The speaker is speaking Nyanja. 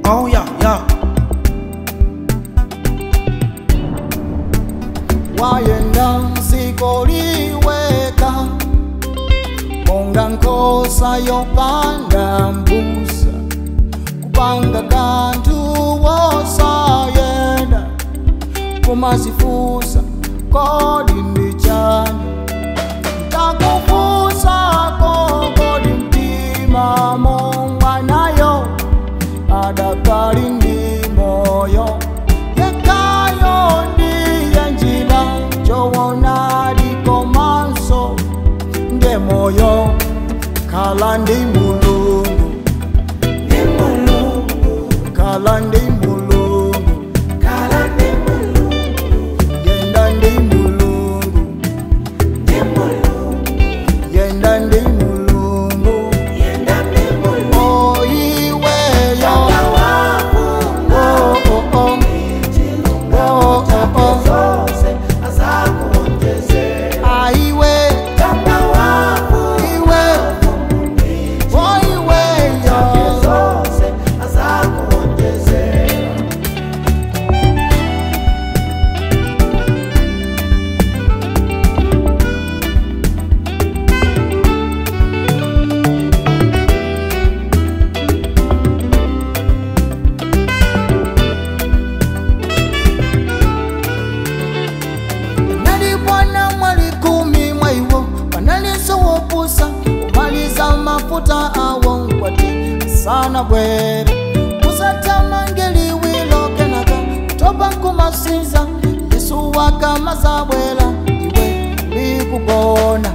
Oh yeah, yeah. Wayenda nsikoliweka monga nkosa yopanda mbusa kupanga kanthu wosayenda kumazifusa kodi ndi chani ntakufusako kodi mtima mongwanayo adakali ndi moyo yekayo ndiye njira choonadi komanso nde moyo khala ndi Mulungu Ndi Mulungu, khala ndi Mulungu khala ndi Mulungu, yenda ndi Mulungu ndi Mulungu, yenda ndi Mulungu yenda ndi Mulungu. oh iweyo Kanga wafunga oh oh oh chilungamo Oh, oh, chake oh. zonse azakuonjezera. aiwe Kanga wafunga iwe oh iweyo chake zonse azakuonjezera. Nalibwana mwali 10 mwaiwo panalinso wopusa umaliza mafuta awo nkwati sana bwere kusatamange liwilo kenaka kutopa nkumasinza Yesu wakamazabwela iwe ulikugona.